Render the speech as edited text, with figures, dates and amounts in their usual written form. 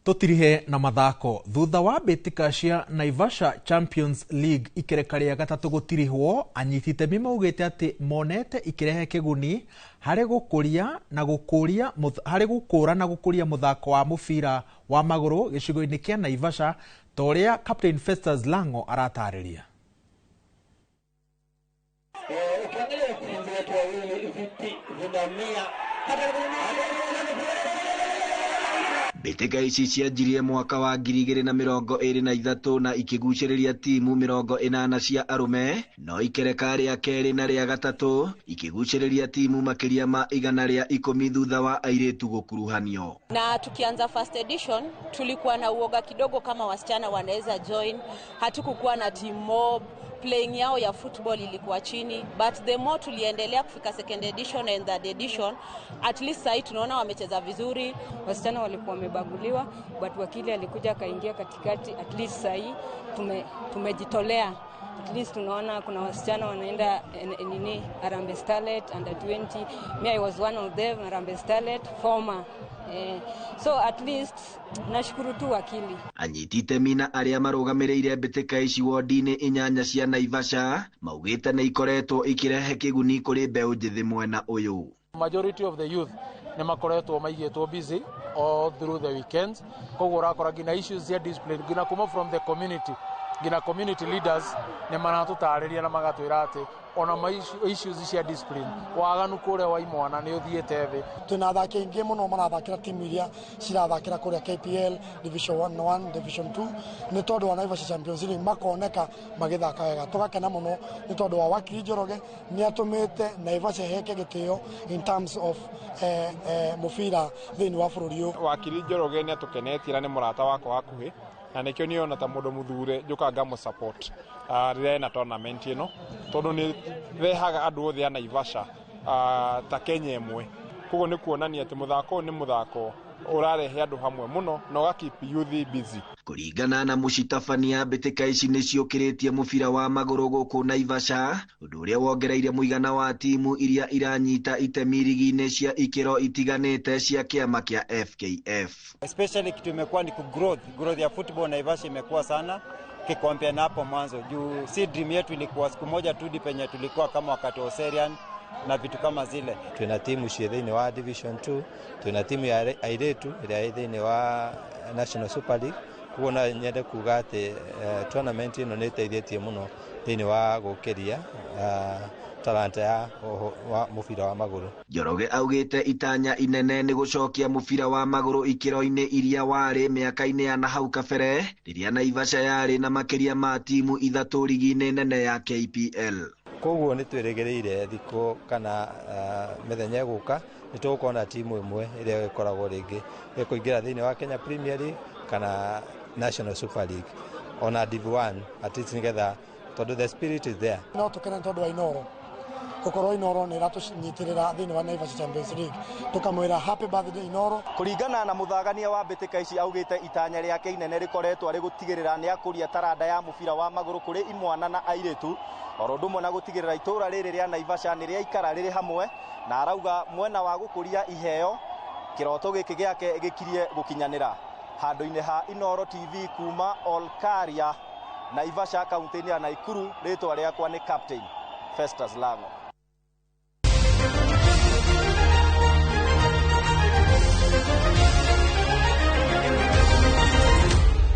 Tũtirihe na mathako. Thutha wa mbĩtĩka cia Naivasha Champions League ikereka rĩa gatatũ gũtirihwo, anyiti itemi maugĩte atĩ monete ikĩrehe kĩguni harĩ gũkũria na gũkũria harĩ gũkũra na gũkũria mũthako wa mũbira wa magũrũ gĩcigo-inĩ kĩa Naivasha, ta ũrĩa Captain Festus Lango aratarĩria. Mbĩtĩka ici cianjirie mwaka wa 2023 na ikĩgucĩrĩria timu 80 cia arũme, no ikereka rĩa kerĩ na rĩa gatatũ ikĩgucĩrĩria timu makĩria ma 110 thutha wa airĩtu gũkuruhanio. Na tukianza first edition tulikuwa na uoga kidogo kama wasichana wanaweza join, hatukukuwa na team mob, playing yao ya football ilikuwa chini, but the more tuliendelea kufika second edition and third edition, at least sasa tunaona wamecheza vizuri. Wasichana walikuwa wamebaguliwa, but wakili alikuja akaingia katikati, at least sasa tumejitolea. At least tunaona kuna wasichana wanaenda nini Harambee Starlet under 20. Me, I was one of them, Harambee Starlet former. So at least nashukuru tu wakili. Anyiti itemi na arĩa marũgamĩrĩire mbĩtĩka ici wodi-inĩ 8 cia Naivasha maugĩte nĩ ikoretwo ikirehe kĩguni kũrĩ mbeũ njĩthĩ mwena ũyũ. Majority of the youth nĩ makoretwo maigĩtwo busy all through the weekends, koguo ũrakora nginya issues cia discipline nginya kuma from the community, nginya community leaders nĩ maratũtarĩria na magatwĩra atĩ ona issues cia discipline waganu kũrĩa wa imwana nĩ ũthiĩte thĩ. Twĩna athaki aingĩ mũno marathakĩra timu iria cirathakĩra kũrĩa KPL Division 1, Division 2 nĩ tondũ wa Naivasha Champions League makoneka magĩthaka wega. Tũgakena mũno nĩ tondũ wa wakili Njoroge nĩ atũmĩte Naivasha heke gĩtĩo in terms of mũbira thĩinĩ wa bũrũri ũyũ. Wakili Njoroge nĩ atũkenetie na nĩ mũrata wakwa hakuhĩ, na nĩkĩo niĩ ona ta mũndũ mũthure njũkaga ngamũ support rĩrĩa ena tournament ĩno, tondũ nĩ rehaga andũ othe a Naivasha ta Kenya ĩmwe. Koguo nĩ kuonania atĩ mũthako ũyũ nĩ mũthako ũrarehe andũ hamwe mũno na ũga keep youth busy. Kũringana na mũcitabania, mbĩtĩka ici nĩ ciũkĩrĩtie mũbira wa magũrũ gũkũ Naivasha, ũndũ ũrĩa wongereire mũigana wa timu iria iranyita itemi rigi-inĩ cia ikĩro itiganĩte cia kĩama kĩa FKF. Especially kitu imekuwa ni growth ya football Naivasha imekuwa sana kikompea na hapo mwanzo. Juu si dream yetu ilikuwa siku moja tu penye tulikuwa kama wakati wa Oserian na vitu kama zile. Tuna timu cia thĩinĩ wa Division 2, tuna timu ya airĩtu ĩrĩa ĩ thĩinĩ wa National Super League. Koguo no nyende kuga atĩ tournament ĩno nĩ ĩteithĩtie mũno thĩinĩ wa gũkĩria talanta ya mũbira wa magũrũ. Njoroge augĩte itanya inene nĩ gũcokia mũbira wa magũrũ ikĩro-inĩ iria warĩ mĩaka-inĩ ya nahau kabere, rĩrĩa Naivasha yarĩ na makĩria ma timu 3 rigi-inĩ nene ya KPL. Koguo nĩ twĩrĩgĩrĩire thikũ kana mĩthenya ĩgũka nĩ tũgũkorwo na timu ĩmwe ĩrĩa ĩkoragwo rĩngĩ ĩkũingĩra thĩinĩ wa Kenya Premier League kana National Super League ona Div 1 at least, nĩgetha tondũ the spirit is there. No tũkene tondũ wa Inooro gũkorwo Inooro nĩ ĩratũnyitĩrĩra thĩinĩ wa Naivasha Champions League, tũkamwĩra happy birthday Inooro. Kũringana na mũthagania wa mbĩtĩka ici augĩte itanya rĩake inene rĩkoretwo arĩ gũtigĩrĩra nĩ akũria taranda ya mũbira wa magũrũ kũrĩ imwana na airĩtu, oro ũndũ ũmwe na gũtigĩrĩra itũũra rĩrĩ rĩa Naivasha nĩ rĩaikara rĩrĩ hamwe, na arauga mwena wa gũkũria iheo kĩroto gĩkĩ gĩake gĩkirie gũkinyanĩra. Handũ-inĩ ha Inooro TV kuma Olkaria, Naivasha, kaunti-inĩ ya Nakuru, rĩtwa rĩakwa nĩ Captain Festus Lango.